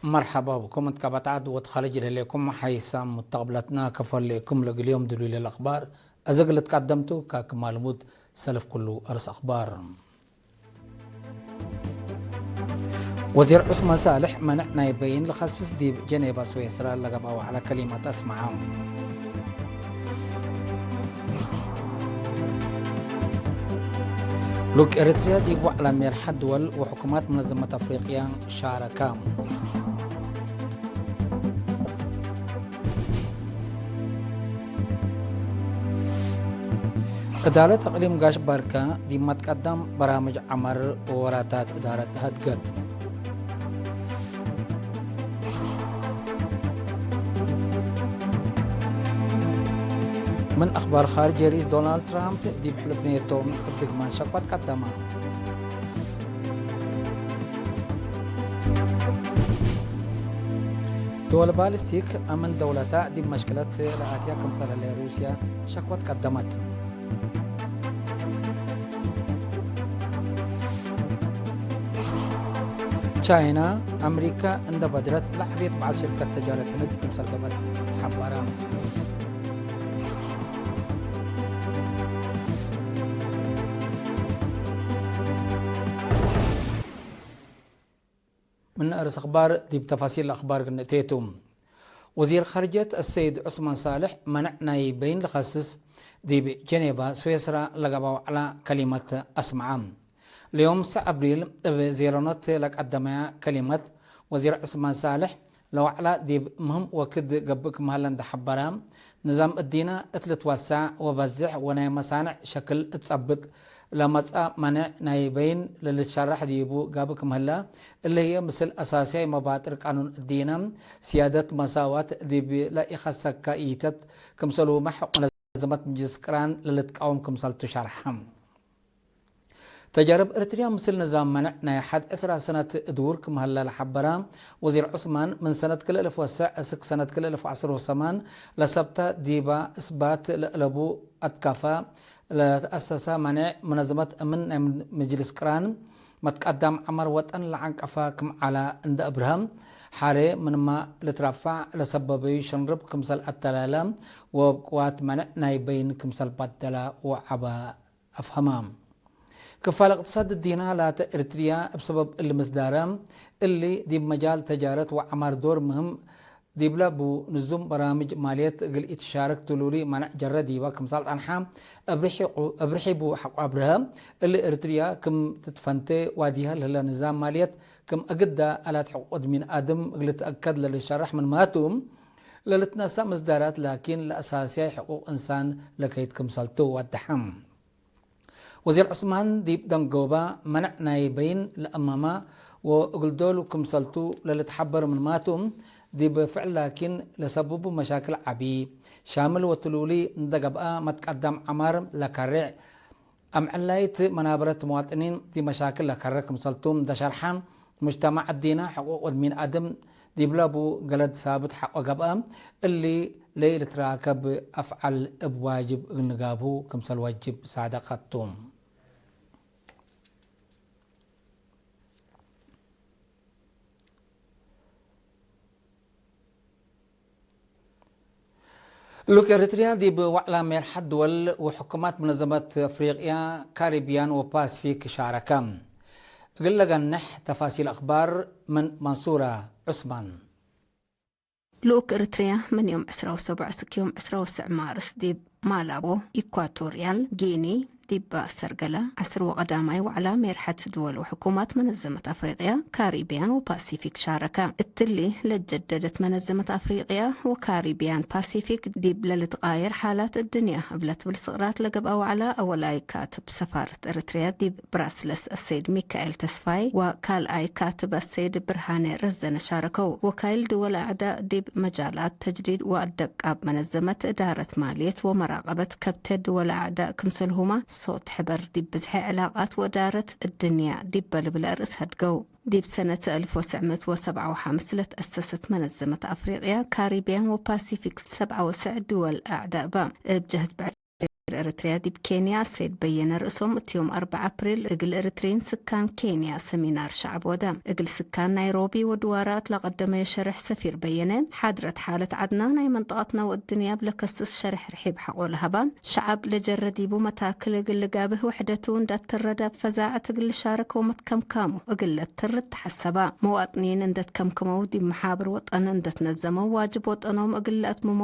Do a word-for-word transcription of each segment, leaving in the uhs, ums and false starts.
መርሐባ ብኩም እት ቀበጣት ወእት ኸልጅ ለህሌኩም ሐይሳም ሙተቅብለትና። ከፎ ህሌኩም ለእግል ዮም ድሉይ ለልአክባር አዜ እግል ልትቀደም ቱ። ካክማ ልሙድ ሰልፍ ኩሉ አርስ አክባር። ወዚር ዑስማን ሳልሕ መነዕ ናይ በይን ለኸስስ ዲብ ጀኔቫ ስዌስራ ለገብአ ወዐለ ከሊመት አስመዐ። ሉቅ ኤረትርያ ዲብ ወዕላ ሜርሐት ድወል ወሕኩማት መነዘመት አፍሪቅያ ሻረከ። እዳለት እቅሊም ጋሽ ባርከ ዲብ መትቀደም በራምጅ ዐመር ወወራታት እዳረት ሀድገት። ምን አክባር ካርጅ፣ ርኢስ ዶናልድ ትራምፕ ዲብ ሕልፍ ኔቶ እብ ድግማን ሸቅወት ቀደመ። ድወል ባልስቲክ አምን ደውለታ ዲብ መሽክለት ለአትያ ክምሰል ህለ ሩስያ ሸክወት ቀደመት። ቻይና፣ አምሪካ እንደ በድረት ለዐቤት በዐል ሽርከት ተጃረት ህንድ ክምሰል ገብአት ተሐበረ። ምን አርስ አክባር ዲብ ተፋሲል አክባር ግንእቴቱ። ወዚር ኻርጀት አሰይድ ዑስማን ሳልሕ መነዕ ናይ በይን ለኸስስ ዲብ ጀኔቫ ስዌስራ ለገብአ ወዕላ ከሊመት አስመዐ። ለዮም ሰዕ አብሪል እብ ዜሮኖት ለቀደመያ ከሊመት ወዚር ዑስማን ሳልሕ ለወዕላ ዲብ ምህም ወክድ ገብእ ክም ሀለ እንደ ሐበረ፣ ንዛም እዲነ እት ልትወሰዕ ወበዝሕ ወናይ መሳንዕ ሸክል እት ጸብጥ ለመጽአ መኔዕ ናይ በይን ለልትሸረሕ ዲቡ ጋብእ ክም ህለ፣ እሊ ህዬ ምስል አሳስያይ መባጥር ቃኑን እዲነ፣ ስያደት መሳዋት ዲብ ለኢከሰከ ኢተት ክምሰልሁመ ሕቁቅ መነዘመት ምጅልስ ቅራን ለልትቃወም ክምሰልቱ ሸርሐ። ተጃርብ ኤረትርያ ምስል ንዛም መነዕ ናይ ሐድ ዕስራ ሰነት ድውር ክም ሀለ ለሐበረ ወዚር ዑስማን፣ ምን ሰነት ክልኤ እልፍ ወሰዕ እስክ ሰነት ክልኤ እልፍ ወዐስር ወሰማን ለሰብተ ዲበ እስባት ለአለቡ አትካፈ ለተአሰሰ መኔዕ መነዘመት እምን ናይ ምጅልስ ቅራን መትቀዳም ዐመር ወጠን ለዐንቀፈ ክም ዐለ እንደ አብርሀ፣ ሐሬ ምንመ ልትረፈዕ ለሰበበዩ ሸንርብ ክምሰል አተላለ ወእብ ቅዋት መኔዕ ናይ በይን ክምሰል በደለ ወዐበ። አፍሀመ። ክፋል እቅትሳድ እዲነ ላተ ኤረትርያ እብ ሰበብ እሊ ምስዳረ፣ እሊ ዲብ መጃል ተጃረት ወዐማር ዶር ምህም ዲብለ ቡ ንዙም በራምጅ ማልየት እግል ኢትሻረክ ትሉሊ መነዕ ጀረ ዲበ ክምሰል ጸንሐ አብርሒቁ-፣ አብርሒቡ ሐቆ አብርሀ፣ እሊ ኤረትርያ ክም ትትፈንቴ ዋዲሀ ለህለ ንዛም ማልየት ክም አግደ አላት ሕቁቅ እድሚን አድም እግል ልትአከድ ለልሸረሕ ምንማቱ፣ ለልትነሰእ ምስዳራት ላኪን ለአሳስያይ ሕቁቅ እንሳን ለከይድ ክምሰልቱ ወደሐ። ወዚር ዑስማን ዲብ ደንጎበ፣ መነዕ ናይ በይን ለአመመ ወእግል ዶሉ ክምሰልቱ ለልትሐበር ምንማቱ፣ ዲብ ፍዕል ላኪን ለሰብቡ መሻክል ዐቢ፣ ሻምል ወትሉሊ እንደ ገብአ መትቀዳም ዐማር ለከሬዕ፣ አምዕላይት መናበረት መዋጥኒን ዲብ መሻክል ለከረ ክምሰልቱ እንደ ሸርሐ፣ ሙጅተማዕ እዲነ ሕቁቅ ወእድሚን አድም ዲብለ ቡ ገለድ ሳብት ሐቆ ገብአ፣ እሊ ለኢልትራከብ አፍዓል እብ ዋጅብ እግል ንጋብሁ ክምሰል ወጅብ ሳደቀት ቱ። ሉክ ኤረትርያ ዲብ ወዕላ ሜርሐት ድወል ወሕኩማት መነዘመት አፍሪቅያ፣ ካሪብያን ወፓሲፊክ ሻረከ። እግል ለገንሕ ተፋሲል አክባር ምን መንሱረ ዑስማን። ልኡክ ኤረትርያ ምን ዮም ዕስራ ወሰቡዕ እስክ ዮም ዕስራ ወሰዕ ማርስ ዲብ ማላቦ፣ ኢኳቶርያል ጊኒ፣ ዲብ ሰርገለ ዐስር ወቀዳማይ ወዕላ ሜርሐት ድወል ወሕኩማት መነዘመት አፍሪቅያ፣ ካሪብያን ወፓሲፊክ ሻረከ። እትሊ ለጀደደት መነዘመት አፍሪቅያ ወካሪብያን ፓሲፊክ ዲብ ለልትቃየር ሓላት እድንያ እብ ለትብል ስቅራት ለገብአ ወዕላ አወላይ ካትብ ሰፋረት ኤረትርያ ዲብ ብራስለስ አሰይድ ሚካኤል ተስፋይ ወካልኣይ ካትብ አሰይድ ብርሃነ ረዘነ ሻረከው። ወካይል ድወል አዕዳእ ዲብ መጃላት ተጅዲድ ወአደቃብ መነዘመት እዳረት ማልየት ወመራቀበት ከብተ ድወል አዕዳእ ክምሰልሁመ ሶት ሕበር ዲብ ብዝሐ ዕላቃት ወእዳረት እድንያ ዲበ ልብል አርእስ ሀድገው። ዲብ ሰነት አልፍ ወትሰዕ ምእት ወሰብዓ ወሐምስ ለትአሰሰት መነዘመት አፍሪቅያ፣ ካሪብያን ወፓሲፊክ ሰብዓ ወሰዕ ድወል አዕዳእ በ። እብ ጀህት ብዕድ ኤረትርያ ዲብ ኬንያ አሰይድ በየነ ርእሶም እት ዮም አርበዕ አፕሪል እግል ኤረትርዪን ስካን ኬንያ ሰሚናር ሸዐብ ወደ። እግል ስካን ናይሮቢ ወድዋራ እት ለቀደመዮ ሸርሕ ሰፊር በየነ፣ ሓድረት ሓለት ዐድና ናይ መንጠቀትና ወእድንያብ ለከስስ ሸርሕ ርሒብ ሐቆ ለሀባ፣ ሸዐብ ለጀረ ዲቡ መታክል እግል ልጋብህ፣ ውሕደቱ እንደ አተረዳብ ፈዛዐት እግል ልሻረክ ወመትከምካሙ እግል ለአተርድ ተሐሰባ። መዋጥኒን እንደ ትከምክመው ዲብ መሓብር ወጠን እንደ ትነዘመው ዋጅብ ወጠኖም እግል ለአትምሞ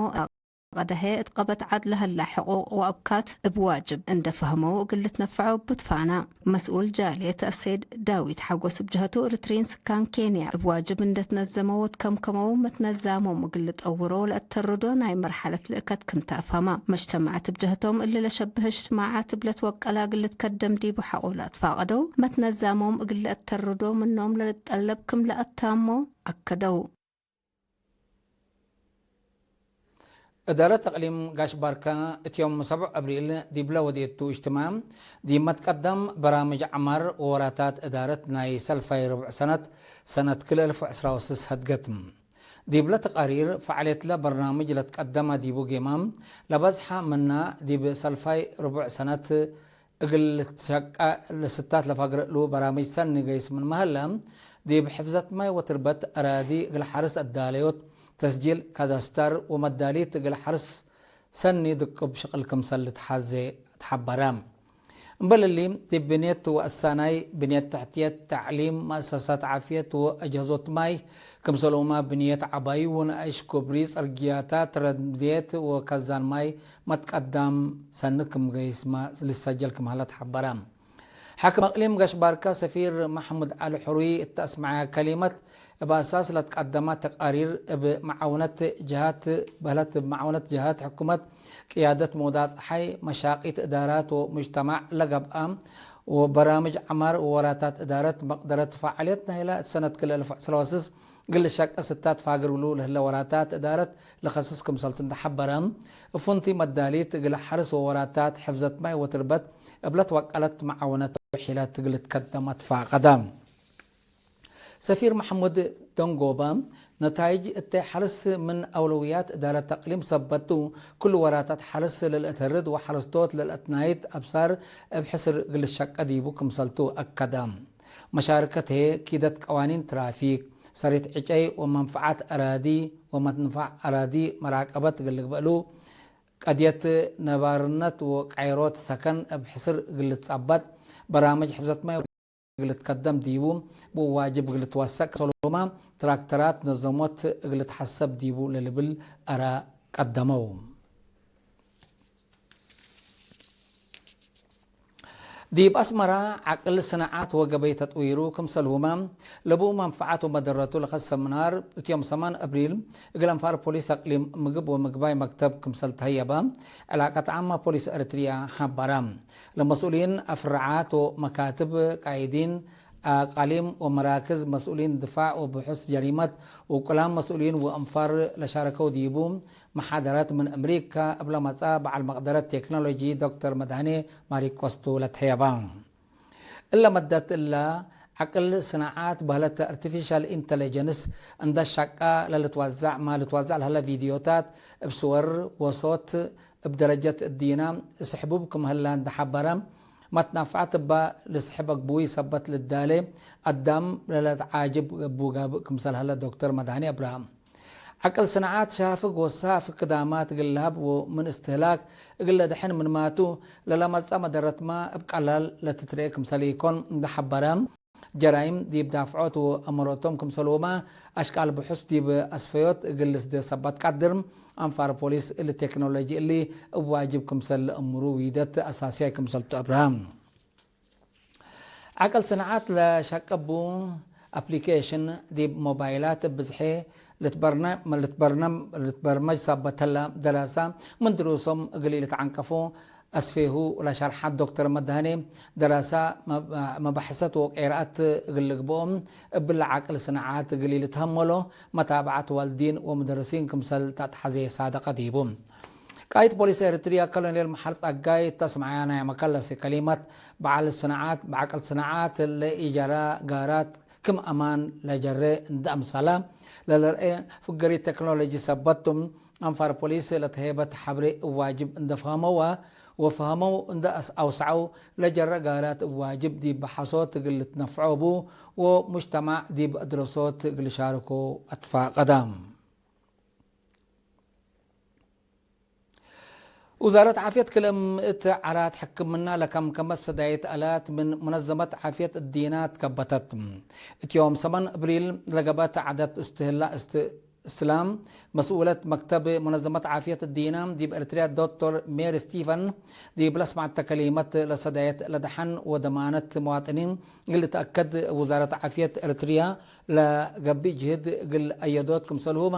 ቀደሀ እት ቀበት ዐድ ለሀላ ሕቁቅ ወአብካት እብ ዋጅብ እንደ ፈህመው እግል ልትነፈዐው እቡ ትፋና። መስኡል ጃልየት አሰይድ ዳዊት ሐጎስ እብ ጀሀቱ፣ ኤረትርዪን ስካን ኬንያ እብ ዋጅብ እንደ ትነዘመው ወትከምከመው መትነዛሞም እግል ልጠውሮ ለአተርዶ ናይ መርሐለት ልእከት ክምተ አፍሀማ። መጅተማዕት እብ ጀሀቶም እሊ ለሸብህ እጅትማዓት እብ ለትወቀላ እግል ልትከደም ዲቡ ሐቆ ለአትፋቀደው መትነዛሞም እግል ለአተርዶ ምኖም ለልጠለብ ክም ለአታሞ አከደው። እዳረት እቅሊም ጋሽ ባርካ እት ዮም ሰብዕ አብሪል ዲብለ ወዴቱ እጅትማዕ፣ ዲብ መትቀደም በራምጅ ዐማር ወወራታት እዳረት ናይ ሰልፋይ ርብዕ ሰነት፣ ሰነት ክልኤ አልፍ ወዕስራ ወስስ ሀድገት። ዲብለ ተቃሪር፣ ፈዕልየትለ በርናምጅ ለትቀደመ ዲቡ ጌማም ለበዝሐ ምና፣ ዲብ ሰልፋይ ርቡዕ ሰነት እግል ልትሸቀ ለስታት ለፈግር እሉ በራምጅ ሰኒ ገይስ ምንመ ሀለ፣ ዲብ ሕፍዘት ማይ ወትርበት አራዲ እግል ሐርስ አዳለዮት፣ ተስጂል ካዳስተር ወመዳሊት እግል ሐርስ ሰኒ ድቅብ ሽቅል ክምሰል ልትሐዜ ተሐበረ። እምበል እሊ፣ ዲብ ብንየት ወአሳናይ፣ ብንየት ተሕትየት፣ ተዕሊም፣ መአሰሳት ዓፍየት ወአጅሀዞት ማይ፣ ክምሰልሁመ ብንየት ዐባዩ ወነአሽ፣ ኩብሪ፣ ጽርግያታት፣ ረድየት ወከዛን ማይ መትቀዳም ሰኒ ክም ገይስመ ልሰጀል ክም ሀለ ተሐበረ። ሓክም አቅሊም ጋሽ ባርካ ሰፊር መሕሙድ ዐሊ ሕሩይ እተ አስመዐያ ከሊመት፣ እብ አሳስ ለትቀደመ ተቃሪር እብ መዓውነት ጀሃት በህለት፣ እብ መዓውነት ጀሃት ሕኩመት፣ ቅያደት መውዳት ጸሓይ፣ መሻቂት እዳራት ወሙጅተማዕ ለገብአ ወበራምጅ ዐማር ወወራታት እዳረት መቅደረት ፈዓልየት ናይለ እት ሰነት ክልኤ አልፍ ወዕስራ ወስስ እግል ልሸቀ ስታት ፋግር እግሉ ለህለ ወራታት እዳረት ለከስስ ክምሰልቱ እንደ ሐበረ፣ እፉንቲ መዳሊት እግል ሐርስ ወወራታት ሕፍዘት ማይ ወትርበት እብ ለትወቀለት መዓውነት ወሒለት እግል ልትከደም አትፋቀደ። ሰፊር መሕሙድ ደንጎበ፣ ነታይጅ እተ ሐርስ ምን አውለውያት እዳረት ተቅሊም ሰበት ቱ፣ ክሉ ወራታት ሐርስ ለልአተርድ ወሐረስቶት ለልአትናይት አብሳር እብ ሕስር እግል ልሸቀ ዲቡ ክምሰልቱ አከደ። መሻርከት ህዬ ኪደት ቀዋኒን ትራፊክ፣ ሰሪት ዕጨይ ወመንፈዓት አራዲ ወመንፈዕ አራዲ መራቀበት እግል ልግበእ እሉ፣ ቀድየት ነባርነት ወቃይሮት ሰከን እብ ሕስር እግል ልትጸበጥ፣ በራምጅ ሕፍዘት ማይ እግል ልትከደም ዲቡ፣ ብዋጅብ እግል ልትወሰቅ ሰሎማ ትራክተራት ነዘሞት እግል ልትሐሰብ ዲቡ ለልብል አረ ቀደመው። ዲብ አስመራ፣ ዐቅል ስናዓት ወገበይ ተጥዊሩ ክምሰልሁመ ለቡ መንፈዓት ወመደረቱ ለከሰ ምናር፣ እት ዮም ሰማን አብሪል እግል አንፋር ፖሊስ አቅሊም ምግብ ወምግባይ መክተብ ክምሰል ተህየበ ዕላቀት ዓመ ፖሊስ ኤረትርያ ሐበረ። ለመስኡሊን አፍረዓት ወመካትብ፣ ቃይዲን፣ አቃሊም ወመራክዝ፣ መስኡሊን ድፋዕ ወብሑስ ጀሪመት፣ ውቁላም መስኡሊን ወአንፋር ለሻረከው ዲቡ፣ መሓደረት ምን አምሪካ እብ ለመጽአ በዐል መቅደረት ቴክኖሎጂ ዶክተር መድሃኔ ማሪቆስ ቱ ለትሀየባ። እለ መደት እለ፣ ዐቅል ስናዓት በህለት አርቲፊሻል ኢንተለጀንስ እንደ ሸቃ ለልትወዘዕ፣ ማ ልትወዘዕ ለህለ ቪድዮታት እብ ስወር ወሶት እብ ደረጀት እዲና ስሕቡብ ክም ህለ እንደ ሐበረ፣ መትናፍዐት እባ ልስሕብ አግቡይ ሰበት ልዳሌ አዳም ለለትዓጅብ እቡ ጋብእ ክምሰል ሀለ ዶክተር መድሃኔ አብርሃም። ዐቅል ስናዓት ሻፍግ ወሳፍ ክዳማት እግል ለሀብ ወምን እስትህላክ እግል ለደሐን ምንማቱ ለለመጽአ መደረትመ እብ ቀላል ለትትርኤ ክምሰል ኢኮን እንደ ሐበረ፣ ጀራይም ዲብ ዳፍዖት ወአመሮቶም ክምሰልሁመ አሽቃል ብሑስ ዲብ አስፈዮት እግል ልስደ ሰበት ቀድር፣ አንፋር ፖሊስ እሊ ቴክኖሎጂ እሊ እብ ዋጅብ ክምሰል ለአምሩ ዊደት አሳስያይ ክምሰልቱ አብርሃም። ዐቅል ስናዓት ለሸቀቡ አፕሊኬሽን ዲብ ሞባይላት እብ ብዝሔ ልትበርነ-፣ ልትበርነም-፣ ልትበርመጅ ሰበት ህለ ደራሰ ምን ድሩሶም እግል ኢልትዐንቀፎ አስፌሁ ለሸርሐት ዶክተር መድሃኔ፣ ደራሰ መብ-፣ መባሕሰት ወቄርአት እግል ልግብኦም እብለ ዐቅል ስናዓት እግል ኢልትሀመሎ መታብዐት ዋልዲን ወሙደርሲን ክምሰል ተአትሐዜ ሳደቀ ዲቡ። ቃይድ ፖሊስ ኤረትርያ ኮሎኔል መሐር ጸጋይ እተ አስመዐያ ናይ መከለሲ ከሊመት፣ በዐል ስናዓት፣ በዐቅል ስናዓት ለኢጀረ ጋራት ክም አማን ለጀሬ እንደ አምሰለ ለልርኤ ፍገሪት ቴክኖሎጂ ሰበት ቱ፣ አንፋር ፖሊስ ለተሄበት ሐብሬ እብ ዋጅብ እንደ ፈሀመወ ወፈሀመው እንደ አስ-፣ አውሰዐው፣ ለጀረ ጋራት እብ ዋጅብ ዲብ ሐሶት እግል ልትነፍዖ ቡ ወሙጅተማዕ ዲብ አድረሶት እግል ሻርኮ አትፋቀደ። ውዛረት ዓፍየት ክልኤ ምእት ዓራት ሕክምና ለከምከመት ሰዳይት አላት ምን ሙነዘመት ዓፍየት እዲና ትከበተት። እት ዮም ሰመን እብሪል ለገብአት ዐደት እስትህላ እስትእስላም መስኡለት መክተብ ሙነዘመት ዓፍየት እዲና ዲብ ኤርትርያ ዶክተር ሜሪ ስቲፈን ዲብ ለስምዐተ ከሊመት ለሰዳይት ለደሐን ወደማነት መዋጥኒን እግል ልትአከድ፣ ውዛረት ዓፍየት ኤርትርያ ለገብእ ጅህድ እግል አየዶት ክምሰልሁመ፣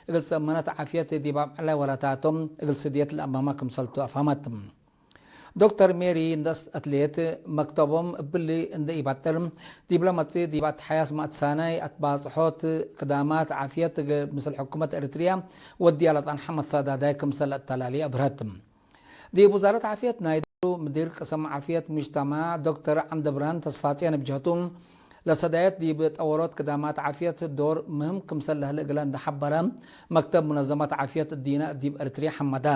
እግል ሰመነት ዓፍየት ዲብ አብዕለ ወላታቶም እግል ስድየት ለአማማ ክምሰልቱ አፍሀመት። ዶክተር ሜሪ እንደ አትሌት፣ መክተቦም እብሊ እንደ ኢባጥር፣ ዲብለ መጽእ ዲብ አትሓያስ መአትሳናይ አትባጽሖት ክዳማት ዓፍየት እግ-፣ ምስል ሕኩመት ኤርትርያ ወድያ ለጸንሐ መሳዳዳይ ክምሰል ለአተላሊ አብርሀት። ዲብ ውዛረት ዓፍየት ናይ ዶሩ ምዲር ቅሰም ዓፍየት ሙጅተማዕ ዶክተር ዐምደብርሃን ተስፋጽዮን እብ ጀህቱ፣ ለሰዳየት ዲብ ጠወሮት ክዳማት ዓፍየት ዶር ምህም ክምሰል ለህለ እግለ እንደ ሐበረ፣ መክተብ ሙነዘመት ዓፍየት እዲነ ዲብ ኤርትርያ ሐመደ።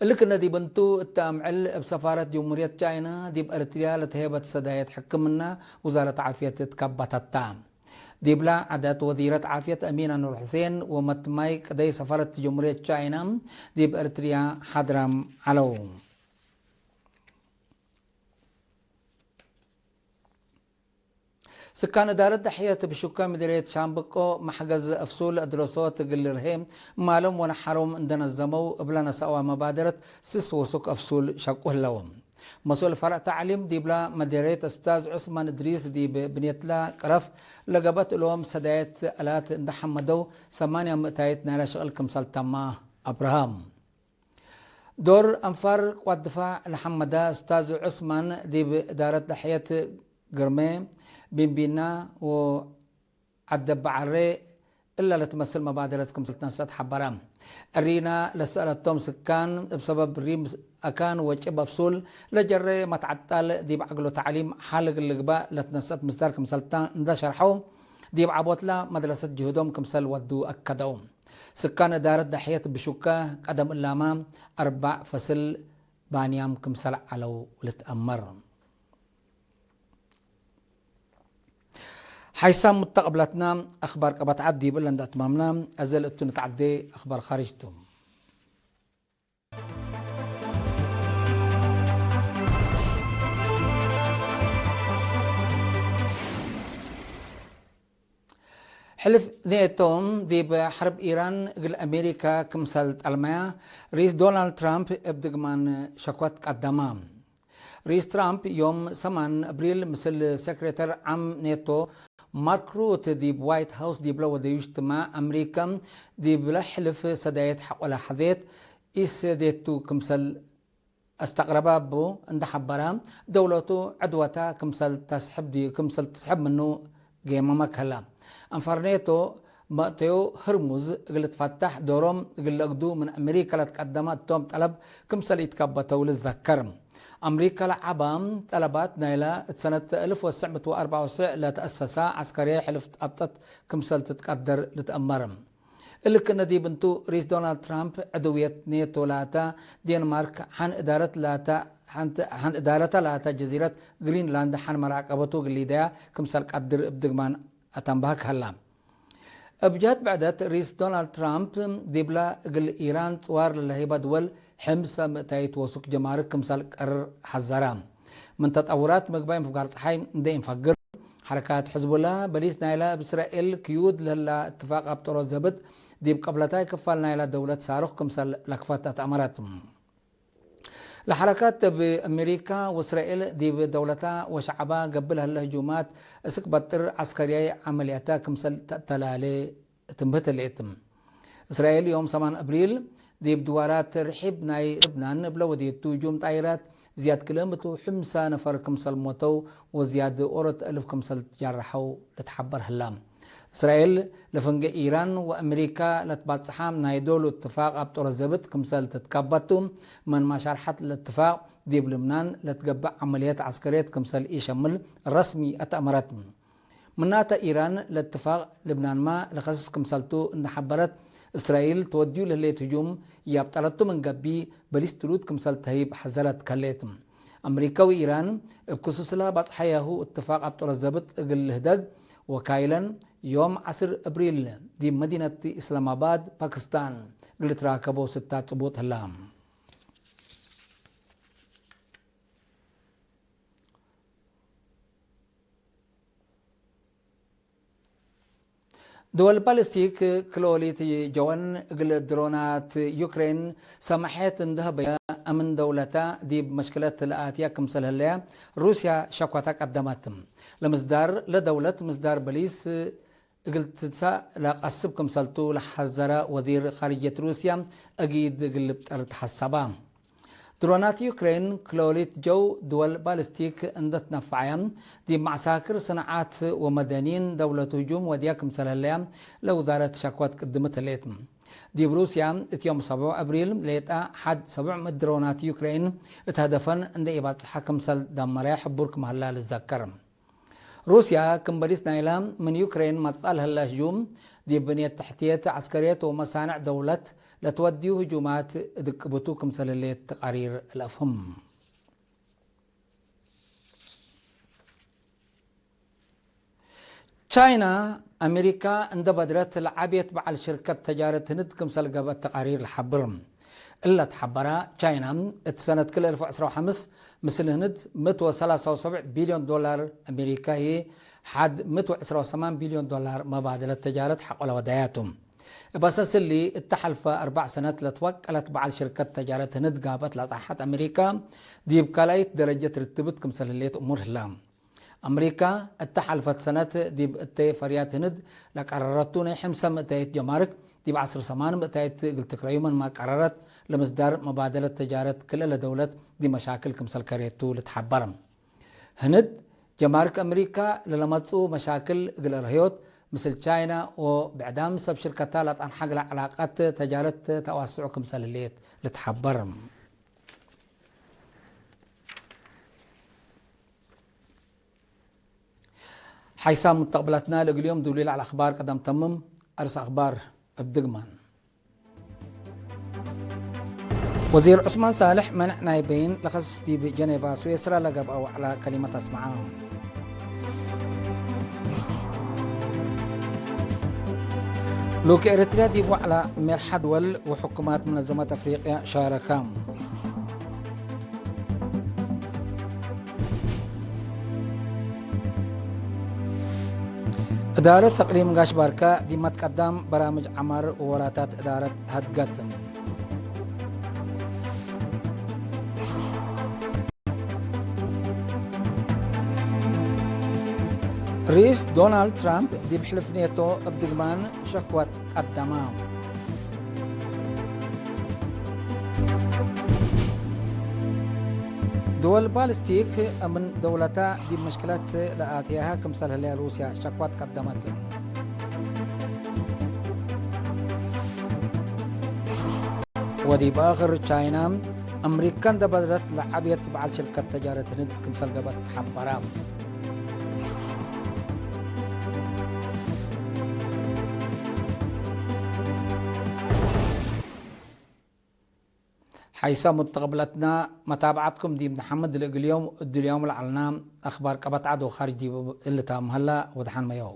እሊ ክነ ዲብ እንቱ፣ እተ አምዕል እብ ሰፋረት ጀምሁርየት ቻይና ዲብ ኤርትርያ ለተሄበት ሰዳየት ሕክምና ውዛረት ዓፍየት ትከበተታ። ዲብላ ዐደት ወዚረት ዓፍየት አሚን አኑር ሕሴን ወመትማይ ቅደይ ሰፋረት ጀምሁርየት ቻይና ዲብ ኤርትርያ ሓድራም ዐለው። ስካን እዳረት ደሕየት ብሹከ ምድርየት ሻምብቆ መሕገዝ አፍሱል አድረሶት እግል ልርሄ ማሎም ወነሓሮም እንደ ነዘመው እብለ ነሰአወ መባደረት ስስ ወሱክ አፍሱል ሸቁ ህለው። መስኡል ፈርዕ ተዕሊም ዲብላ መድርየት እስታዝ ዑስማን እድሪስ ዲብ ብንየትላ ቅረፍ ለገብአት እሎም ሰዳየት አላት እንደ ሐመደው ሰማንያ ምእታይት ናይላ ሸቅል ክምሰል ተማ አብርሃም። ዶር አንፋር ቅዋት ድፋዕ ለሐመዳ እስታዝ ዑስማን፣ ዲብ እዳረት ደሕየት ግርሜ፣ ቢንቢና ወዐደበዓሬ እለ ለትመስል መባደረት ክምሰል ትነሰአት ሐበረ። እሪና ለሰአለቶም ስካን፣ እብ ሰበብ ሪም አካን ወጭብ አፍሱል ለጀሬ መትዐጣል ዲብ ዐግሎ ተዕሊም ሐል እግል ልግባእ ለትነሰአት ምስዳር ክምሰልታ እንደ ሸርሐው፣ ዲብ ዐቦትላ መድረሰት ጅህዶም ክምሰል ወዱ አከደው። ስካን እዳረት ደሕየት ብሹከ ቀደም እላመ አርበዕ ፈስል ባንያም ክምሰል ዐለው ልትአመር። ሓይሳም ሙተቀብላትና አክባር ቀበት ዐድ ዲብ እለ እንደ አትማምና፣ አዜ ለእቱ ንትዓዴ አክባር ካርጅ ቱ። ሕልፍ ኔቶ ዲብ ሐርብ ኢራን እግል አሜሪካ ክምሰል ጠልመያ፣ ርኢስ ዶናልድ ትራምፕ እብ ድግማን ሸክወት ቀደመ። ርኢስ ትራምፕ ዮም ሰማን አብሪል ምስል ሰክሬተር ዓም ኔቶ ማርክ ሩት ዲብ ዋይት ሃውስ ዲብለ ወደዩ እጅትማዕ አሜሪካ ዲብለ ሕልፍ ሰዳየት ሐቆለ ሐዜት ኢሰዴቱ ክምሰል አስተቅረበ እቡ እንደ ሐበረ፣ ደውለቱ ዕድወተ ክምሰል ተስሕብ ዲ-፣ ክምሰል ትስሕብ ምኑ ጌመመ ከለ። አንፋር ኔቶ መእተዮ ህርሙዝ እግል ትፈተሕ ዶሮም እግል ለአግዱ ምን አሜሪካ ለትቀደመ እቶም ጠለብ ክምሰል ኢትከበተው ልትዘከር። አሜሪካ ለዐበ ጠለባት ናይለ እት ሰነት አልፍ ወትስዕ ምእት ወአርበዕ ወትስዕ ለተአሰሰ ዐስከርየ ሕልፍ ጣብጠት ክምሰል ትትቀደር ልትአመር። እሊ ክእነ ዲብ እንቱ፣ ርኢስ ዶናልድ ትራምፕ፣ ዕድውየት ኔቶ ላተ፣ ዴንማርክ፣ ሐን እዳረት ላተ፣ ሐን፣ ሐን እዳረተ ላተ ጀዚረት ግሪንላንድ ሐን መራቀበቱ እግል ሊደያ ክምሰል ቀድር እብ ድግማን አተንበሀክ ሀላ። እብ ጀህት ብዕደት፣ ርኢስ ዶናልድ ትራምፕ፣ ዲብለ እግል ኢራን ጽዋር ለለህይበ ድወል፣ ሕምሰ ምእታይት ወሱክ ጀማርክ ክምሰል ቀርር ሐዘረ። ምን ተጠውራት ምግባይ ምፍጋር ጸሓይ እንዴ ኢንፈግር፣ ሐረካት ሕዝቡላ በሊስ ናይላ እብ እስራኤል ክዩድ ለህላ እትፋቅ አብጠሮት ዘብጥ፣ ዲብ ቅብለታይ ክፋል ናይላ ደውለት ሳሩክ ክምሰል ለክፈት አትአመረት። ለሐረካት እብ አሜሪካ ወእስራኤል ዲብ ደውለታ ወሸዐባ ገብእ ለህለ ህጁማት እስክ በጥር ዐስከርያይ ዐመልያታ ክምሰል ተአተላሌ ትምህት ህሌት። እስራኤል ዮም ሰማን አብሪል ዲብ ድዋራት ርሒብ ናይ ልብናን እብለ ወዴቱ ህጁም ጣይራት ዝያድ ክልኤ ምእት ወሕምሳ ነፈር ክምሰል ሞተው ወዝያድ ኦሮት እልፍ ክምሰል ትጃረሐው ልትሐበር ህላ። እስራኤል ለፍንጌ ኢራን ወአሜሪካ ለትባጽሓ ናይ ዶሉ እትፋቅ አብጦረ ዘብጥ ክምሰል ትትካበቱ፣ ምን ማሻርሐት ለእትፋቅ ዲብ ልብናን ለትገብእ ዐመልየት ዐስከርየት ክምሰል ኢሸምል ረስሚ አትአመረት። ምናተ፣ ኢራን ለእትፋቅ ልብናንመ ለከስስ ክምሰልቱ እንደ ሐበረት፣ እስራኤል ትወድዩ ለህሌት ህጁም ያብጠለቱ ምን ገብእ፣ በሊስ ትሉት ክምሰል ተህይብ ሐዘረት ከሌት። አምሪከ ወኢራን እብ ክሱስላ ባጽሐያሁ እትፋቅ አብጦለት ዘብጥ እግል ልህደግ ወካይለን፣ ዮም ዐስር እብሪል ዲብ መዲነት ኢስላማባድ ፓክስታን እግል ልትራከቦ ስታት ጽቡጥ ህላ። ድወል ባሊስቲክ ክሎሊት ጀወን እግል ድሮናት ዩክሬን ሰመሐት እንደ ሀበየ፣ አምን ደውለታ ዲብ መሽክለት ለአትያ ክምሰል ህለያ ሩስያ ሸኳታ ቀደመት። ለምስዳር ለደውለት ምስዳር በሊስ እግል ትትሳእ ለቀስብ ክምሰልቱ ለሐዘረ ወዚር ካርጅየት ሩስያ፣ አጊድ እግል ልብጠር ተሐሰባ። ድሮናት ዩክሬን ክሎሊት ጀው ድወል ባሊስቲክ እንደ ትነፈዐየ፣ ዲብ መዐሳክር ሰንዓት ወመደኒን ደውለቱ ህጁም ወድያ ክምሰል ህለያ ለውዛረት ሸክወት ቅድምት ህሌት። ዲብ ሩስያ፣ እት ዮም ሰብዑ አብሪል ሌጣ ሐድ ሰብዕ ምእት ድሮናት ዩክሬን እት ሀደፈን እንደ ኢባጽሐ ክምሰል ደመረ ሕቡር ክም ሀላ ልዘከር። ሩስያ፣ ክም በሊስ ናይላ ምን ዩክሬን መጽአ ለህለ ህጁም፣ ዲብ ብንየት ተሕትየት ዐስከርየት ወመሳንዕ ደውለት ለትወድዩ ህጁማት እድቅብቱ ክምሰል ህሌት ተቃሪር ለአፍህም። ቻይና፣ አሜሪካ እንደ በድረት ለዐቤት በዐል ሽርከት ተጃረት ህንድ ክምሰል ገብአት ተቃሪር ለሐብር። እለ ተሐበራ፣ ቻይና እት ሰነት ክል አልፍ ወዕስራ ወሐምስ ምስል ህንድ ምእት ወሰላሳ ወሰብዕ ቢልዮን ዶላር አሜሪካ ህዬ፣ ሐድ ምእት ወዕስራ ወሰማን ቢልዮን ዶላር መባደለት ተጃረት ሐቆ ለወዳያቱ። እብ አሰስ እሊ፣ እተ ሐልፈ አርበዕ ሰነት ለትወቀለት በዐል ሽርከት ተጃረት ህንድ ጋብአት ለአጽሐሐት አሜሪካ፣ ዲብ ካልኣይት ደረጀት ርትብት ክምሰል ህሌት እሙር ህላ። አምሪካ እተ ሐልፈት ሰነት ዲብ እተ ፈርያት ህንድ ለቀረረቱ ናይ ሕምሰ ምእታይት ጀማርክ፣ ዲብ ዐስር ሰማን ምእታይት እግል ትክረዩ ምንመ ቀረረት፣ ለምስዳር መባደለት ተጃረት ክልኤ ለደውለት ዲብ መሻክል ክምሰል ከሬቱ ልትሐበር። ህንድ፣ ጀማርክ አምሪካ ለለመጽኡ መሻክል እግል አርህዮት፣ ምስል ቻይና ወብዕዳም ሰብ ሽርከታ ለጸንሐ እግለ ዕላቀት ተጃረት ተዋስዑ ክምሰል ህሌት ልትሐበር። ሓይሳም ሙተቅብላትና ለእግል ዮም ዱሊ ለዐለ አኽባር ቀደም ተምም። አርስ አኽባር እብ ድግማን። ወዚር ዑስማን ሳልሕ መንዕ ናይ በይን ለኸስስ ዲብ ጀኔቫ ስዌስራ ለገብአ ወዕለ ከሊመት አስመዐ። ሉክ ኤረትርያ ዲብ ወዕለ ሜርሐ ድወል ወሕኩማት መነዘመት አፍሪቅያ ሻረከ። እዳረት እቅሊም ጋሽ ባርከ ዲብ መትቀዳም በራምጅ ዐማር ወወራታት እዳረት ሀድገት። ርኢስ ዶናልድ ትራምፕ ዲብ ሕልፍ ኔቶ እብ ድግማን ሸክወት ቀደመ። ድወል ባልስቲክ ምን ደውለተ ዲብ መሽክለት ለአትያሀ ክምሰል ህለ ሩስያ ሸክወት ቀደመት። ወዲብ አክር ቻይና፣ አምሪካ እንደ በድረት ለዐብየት በዐል ሽርከት ተጃረት ህንድ ክምሰል ገብአት ተሐበረ። ሓይሰ ሙተቅብለትና፣ መታብዐትኩም ዲብ ነሐምድ። ለእግል ዮም እድል ዮም ለዐልና አኽባር ቀበት ዐድ ወኻርጅ ዲብ እሊ ታምሀላ ወደሐን መየው።